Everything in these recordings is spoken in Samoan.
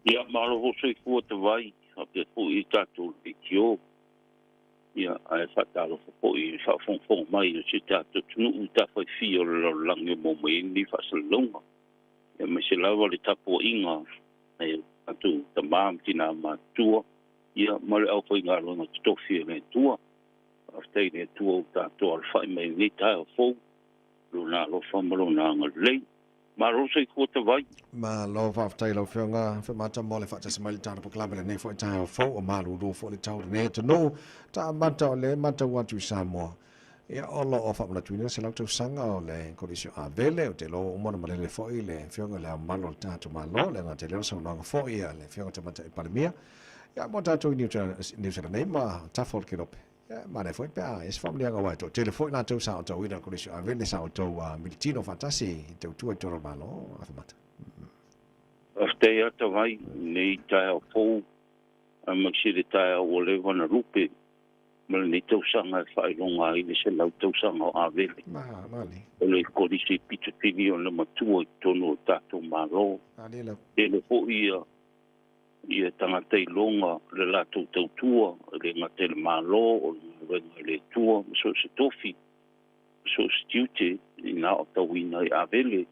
Ia malo fo soifua tavai faapea fo'i i tatou leitio. Ia ae faatalofa fo'i i le faafogafoga mai o si o tatou atunuu i tafaifia o le lalolagi o maua mai ai lenei faasalalauga. Ia aemaise lava le tapuaiga a nai o tatou tamā ma tinā matutua, ia ma le aufaigaluega totofi a le Atua. Faafetai i le Atua ua tatou alafai mai i lenei taeao fou, Lona alofa ma Lona agalelei. Malo le soifua tavai. Malo faafetai i lau Afioga Femata mo le faatasi mai i le tatou polokalame i lenei foi taeao fou o malulu foi le tau i lenei atunuu. Taamata o lea e matau atu i Samoa, ia o lo o faamanatuina se lau tausaga o le Kolisi o Avele, ou te iloa ua uma ona malele foi le Afioga i Le Ao Mamalu o le tatou Malo, le gata i lea o le saunoaga foi a le Afioga Tamaitai Palemia, ia mo tatou i Niu Sila nei ma tafa o le Kelope. Ia, manaia foi pe a i ai se faamanuiaga aua e toatele foi latou sa aotauina le Kolisi o Avele sa outou militino faatasi i tautua i totonu o le Malo, Afamata. Faafetai ata vai i lenei taeao fou aemaise le taeao ua leva ona lupe ma lenei tausaga e faailoga ai le 100 tausaga o Avele. O le Kolisi pito sili ona matua i totonu o le tatou Malo. Tele foi ia ia tagata iloga le latou tautua, e le gata i le Malo, o le galuega i le Atua, ma so o se tofi, ma so o se tiute ina aotauina i Avele.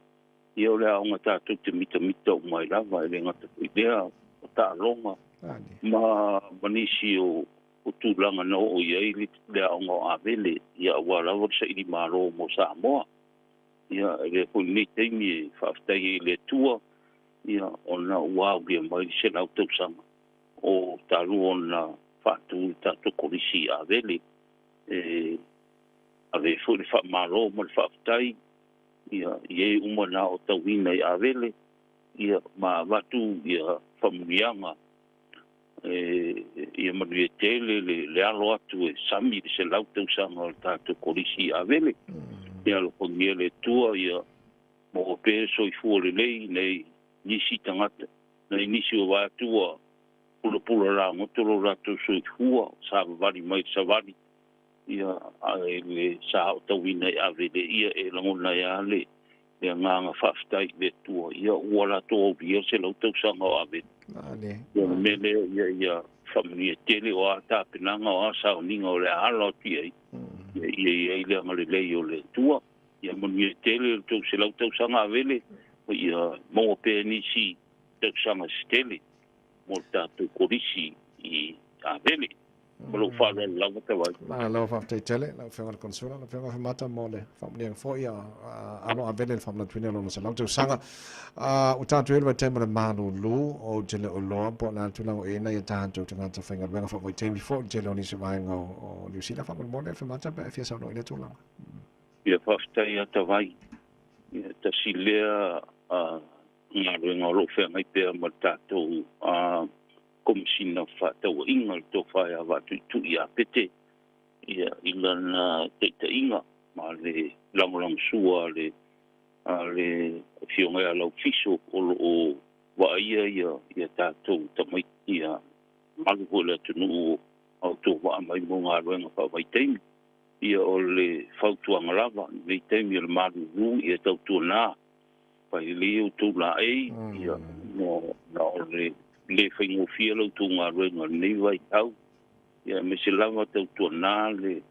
Ia o le aoga tatou te mitamita uma ai lava, e le gata foi i lea, o taaloga ma nisi o tulaga na oo i ai le aoga o Avele, ia aua lava le saili malo mo Samoa. Ia e avea foi lenei taimi e faafetai ai i le Atua, ia ona ua aulia mai le 100 tausaga o talu ona faatu le tatou Kolisi i Avele. E ave ai foi le faamalo ma le faafetai ia i e uma na aotauina i Avele, ia ma avatu ia faamanuiaga e ia manuia tele le alo atu e sami le 100 tausaga o le tatou Kolisi i Avele. Ia alofagia le Atua ia maua pea le soifua lelei nei nisi tagata, nei nisi o vae atu ua pulapula lagoto lo latou soifua, savavali mai le savali, ia ae le sa aotauina i Avele, ia e lagona ai lava le agaga faafetai i le Atua, ia ua latou aulia le 100 tausaga o Avele. Ia o le mea lea, ia ia faamanuia tele o a tapenaga, o a sauniga o le a alo atu i ai, ia ia i ai le agalelei o le Atua. Ia manuia tele le tou 100 tausaga Avele, ia maua pea nisi tausaga se tele mo le tatou Kolisi i Avele. Ma lou faaaloalo lava Tavai. Malo faafetai tele lau Afioga i le Konesula, lau Afioga Afemata mo le faamanuiaga foi a alo Avele i le faamanatuina o lona 100 tausaga. Ua tatou i ai le vaitaimi o le malulu, ou te le o iloa po o le a le tulaga o i ai nai a tatou tagata faigaluega faavaitaimi foi i le tele o nisi vaega o Niu Sila. Faamolemole Afemata pe a e fia saunoa i lea tulaga. Ia faafetai a Tavai. Ia tasi lea galuega o lo o feagai pea ma le tatou Komesina o Fefaatauaiga, le Tofa ia Vaatuitui ia Pete, ia i lana taitaiga ma le lagolagosua a le Afioga ia Laufiso o lo o vaaia ia tatou tamaiti, ia mamalu foi o le atunuu a outou vaa mai mo galuega faavaitaimi. Ia o le fautuaga lava i lenei taimi o le malulu, ia tautuana fai lelei outou laei, ia na o le le faigofie la outou galuega i lenei vaitau, ia aemaise lava tautuana le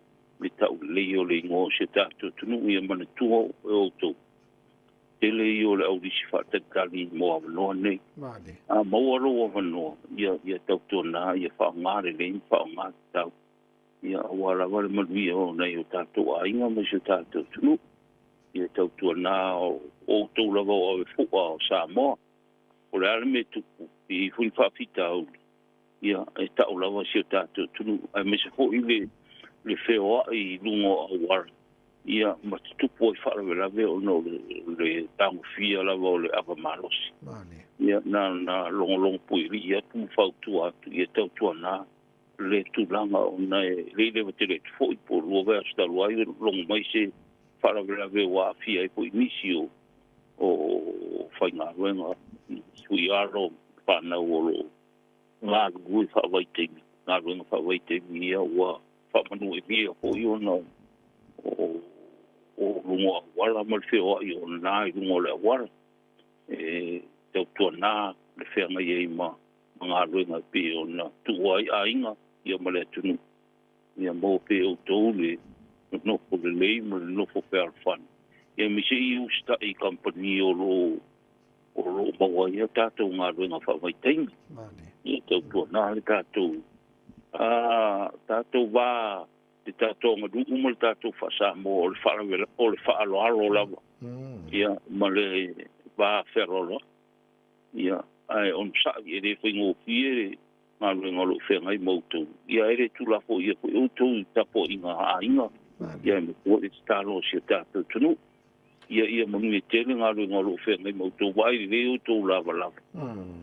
taulelei o le igoa o si o tatou atunuu. Ia manatua e outou, tele ia o le aulisi faatalitali mo avanoa nei. A maua lou avanoa, ia tautuana, ia faaaoga lelei ma faaaoga tatau, ia aua lava le manuia o nai o tatou aiga ma si o tatou atunuu. Ia tautuana o outou lava o ave fua o Samoa. O le a le mea tupu, e i ai foi ni faafitauli, ia e tau lava si o tatou atunuu, aemaise foi le feoai i luga o auala, ia ma tutupu ai faalavelave ona o le tagofia lava o le ava malosi. Ia na logologo puialii atu ma fautua atu, ia tautuana le tulaga ona e le i leva tele atu foi po o lua vaiaso talu ai logo mai se faalavelave ua aafia ai foi nisi o faigaluega sui alo fanau o lo o galulue faavaitaimi, galuega faavaitaimi, ia ua faamanuilia foi ona o luga o auala ma le feoai o na i luga o le auala. E tautuana Le feagai ai ma galuega e pei ona tuua ai aiga ia ma le atunuu. Ia maua pea e outou le nonofo lelei ma le nonofo fealofani. Ia aemaise i usitai i kamupani o lo o maua ai a tatou galuega faavaitaimi. Ia tautuana le tatou tatou va le tatou aganuu ma le tatou faa-Samoa o le o le faaaloalo lava. Ia ma le va fealoaloai. Ia ae onosai e le faigofie le galuega o lo o feagai ma outou. Ia e le tuulafoaia foi outou i tapuaiga a aiga. Ia e matua le tatalo a si o tatou atunuu. Ia ia manuia tele galuega o lo o feagai ma outou, vaai lelei outou lavalava.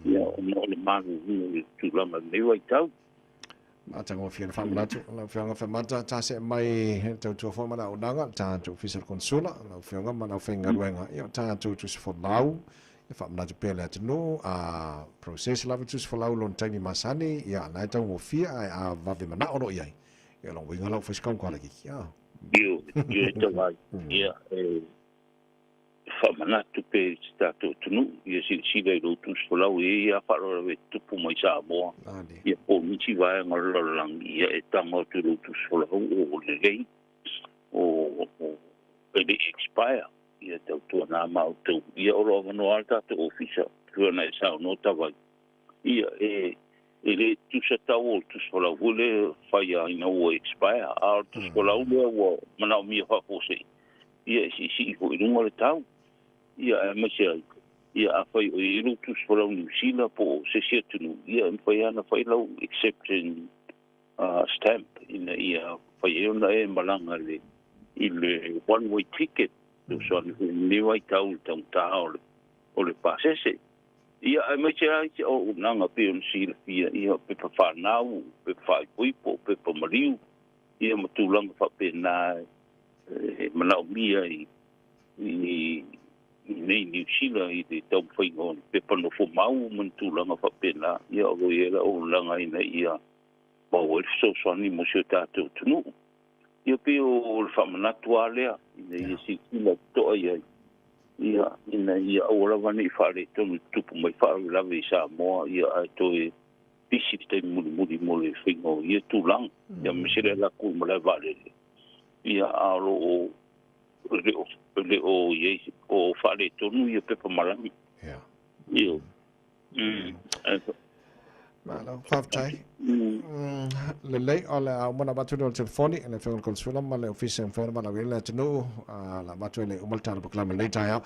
Ia ona o le malulu o le tulaga i lenei vaitau. Matagofie le faamanatu lau Afioga Feamata, tase mai tautua foi ma le auaunaga le tatou Ofisa o le Konesula, lau Afioga ma le aufaigaluega, ia o tatou tusi folau e faamanatu pea le atunuu, a process lava tusi folau i lona taimi masani, ia la e taugofie ae a vave manao loa i ai, ia lona uiga la ua fai si kaugala kiki. Ioe, ioe tavai. Ia e faamanatu pea i si tatou atunuu, ia silasila i lou tusi folau e i ai lava faalavelave e tutupu mai Samoa, ia po o nisi vaega o le lalolagi, ia e tago atu i lou tusi folau o lelei, o e le i expire, ia tautuana ma outou. Ia o lo o avanoa lava le tatou ofisa, pei ona e saunoa tavai, ia e le tutusa tau o le tusi folau foi lea e fai lava ina ua expire, a o le tusi folau lea ua manaomia faafuasei, ia e siisii foi i luga le tau. Ia aemaise ai, ia afai o i ai lou tusi folau Niu Sila po o se isi atunuu, ia e mafai lava ona fai lau exception stamp ina ia fai ai ona e malaga i le one way ticket, fesoasoani foi i lenei vaitau i le taugata o le pasese. Ia aemaise lava isi auaunaga pei ona silafia, ia pepa fanau, pepa faaipoipo, pepa maliu, ia ma tulaga faapena e manaomia i nei Niu Sila i le taumafaiga o pepa nofo mau ma ni tulaga faapena. Ia o lo o i ai le auaunaga ina ia maua ai le fesoasoani mo si o tatou atunuu. Ia pei o le faamanatu lava lea ina ia silasila totoa i ai, ia ina ia aua lava ne i faaletonu i tutupu mai faalavelave i Samoa, ia ae toe pisi le taimi mulimuli mo le faiga o ia tulaga. Ia aemaise le ala atu i le malae vaalele, ia a o lo o le o i ai o faaletonu ia pepa malaga. Ia. Malo, faafetai. Lelei, o le a uma ona avatu lea o le telefoni i le Afioga i le Konesula ma le Ofisa e mafai ona valaauina le atunuu, la avatu e le uma le tala polokalame i lenei taeao.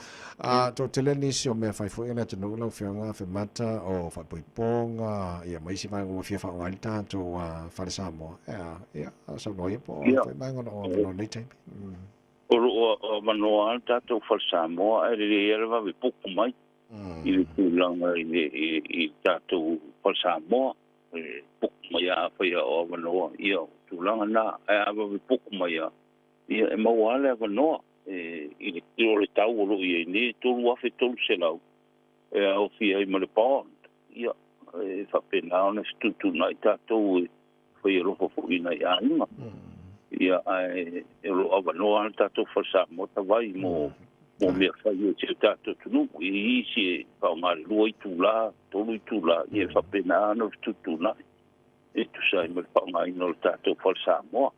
Toatele nisi o mea fai foi e le atunuu lau Afioga Feamata, o faaipoipoga, ia ma isi vaega ua fia faaaoga ai le tatou Fale Samoa. Ia, saunoa ia po o foi vaega o lo o avanoa i lenei taimi. O lo o avanoa lava le tatou Fale Samoa, ae lelei lava le vave puku mai i le tulaga i le tatou Fale Samoa. E puku mai lava afai o avanoa, ia o tulaga na, ae a vave puku mai lava, ia e maua lava le avanoa. I le o le tau o lo o i ai nei, 3,300 e aofia ai ma le bond. Ia e faapena ona fetuutuunai tatou e fai alofa foi i nai aiga. Ia ae o lo o avanoa lava le tatou Fale Samoa tavai mo mea fai e si o tatou atunuu. E i ai isi e faaaoga le 2 itula, 3 itula, ia e faapena ona fetuutuunai e tusa ai ma le faaaogaina o le tatou Fale Samoa.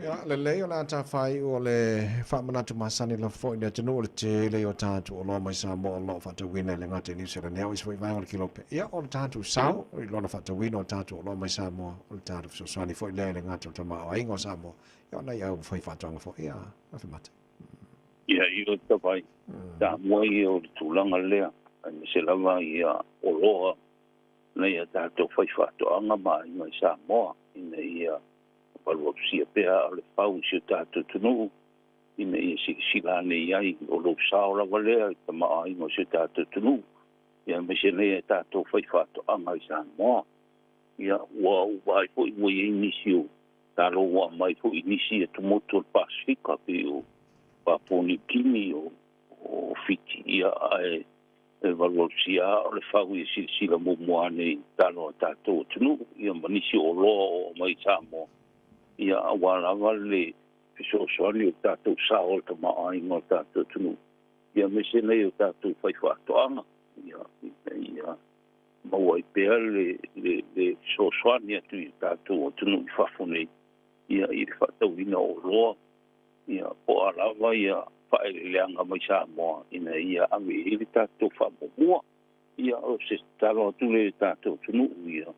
Ia, lelei o le a tafai o le faamanatu masani lava foi i le atunuu o le tele o tatou oloa mai Samoa o lo o faatauina i le gata i Niu Sila nei, o isi foi vaega o le Kelope. Ia, o le tatou sao i lona faatauina o tatou oloa mai Samoa, o le tatou fesoasoani foi lea i le gata o le tamaoaiga o Samoa, ia o nai au fai faatoaga foi, ia, Afemata. Ia, ioe tavai, Samoa ia o le tulaga lea, aemaise lava ia oloa nai a tatou faifaatoaga ma aiga i Samoa, ina ia valuvalusia pea o le fau i si o tatou atunuu, ina ia silasila ane i ai o lou sao lava lea i tamaoaiga o si o tatou atunuu, ia aemaise nei a tatou faifaatoaga i Samoa. Ia ua ou vaai foi ua i ai nisi o talo ua aumai foi nisi atumotu o le Pasifika pei o Papua Niu Kini o Fiti, ia ae e valuvalusia lava o le fau ia silasila muamua ane i talo a tatou atunuu, ia ma nisi o oloa o aumai i Samoa, ia aua lava le fesoasoani o tatou sao o le tamaoaiga o tatou atunuu, ia aemaise nei o tatou faifaatoaga. Ia, ina ia maua ai pea le le le fesoasoani atu i tatou atunuu i fafo nei, ia, i le faatauina o oloa, ia, po o a lava ia faaeleeleaga mai Samoa ina ia ave i ai le tatou faamuamua. Ia, o se tatalo atu lea i le tatou atunuu, ia,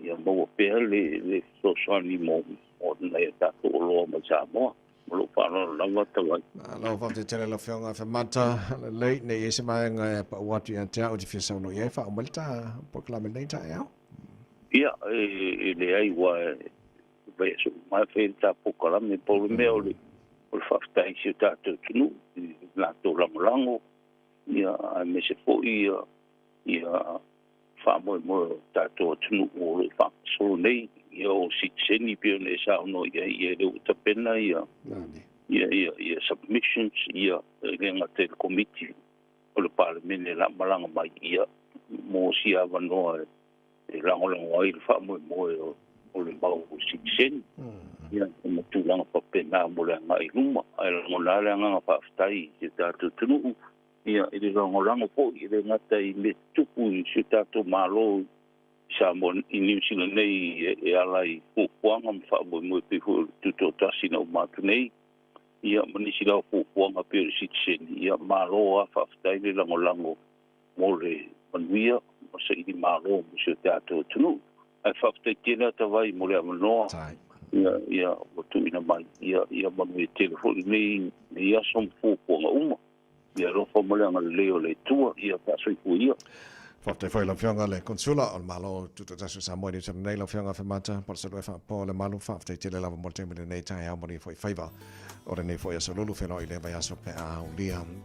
ia maua pea le le fesoasoani mo mo nai a tatou oloa mai Samoa. Ma lou faaaloalo lava Tauai. Malo faafetai tele lau Afioga Femata lelei nei ai se vaega e pau atu ia te au te fia saunoa i ai faauma le ta polokalame lenei taeao. Ia, e leai ua e vaiaso uma e fai le ta polokalame. Pau le mea o le o le faafetai i si o tatou atunuu i le latou lagolago, ia, aemaise foi ia ia faamoemoe o le tatou atunuu o lo o faagasolo nei, ia o sitiseni pei ona e saunoa i ai, ia lea ua tapena ia ia ia ia submissions, ia e le gata i le Komiti o le Palemene la malaga mai, ia mo sia avanoa e lagolago ai le faamoemoe o le mau sitiseni, ia ma tulaga faapena mo le agai i luma. Ae lagona lava le agaga faafetai i si o tatou atunuu, Ia, i le lagolago foi, e le gata i mea tutupu i si o tatou Malo i Samoa, i Niu Sila nei e ala i fuafuaga ma faamoemoe pei foi o le Tutoatasi na uma atu nei, ia, ma nisi lava fuafuaga pei o le sitiseni. Ia, malo lava faafetai le lagolago mo le manuia ma saili malo mo si o tatou atunuu. Ae faafetai tele ata vai mo le avanoa ia, ia, ua tuuina mai. Ia, ia manuia tele foi lenei, lenei aso ma fuafuaga uma. Ia alofa ma le agalelei o le Atua, ia faasoifua ia. Faafetai foi i lau Afioga le Konsula o le Malo Tutoatasi o Samoa i Niu Sila nei, lau Afioga Femata Palusalua Faapoa le Malu. Faafetai tele lava mo le taimi lenei taeao, manuia foi faiva o lenei foi aso lulu, feiloai i lea vaiaso pe a aulia.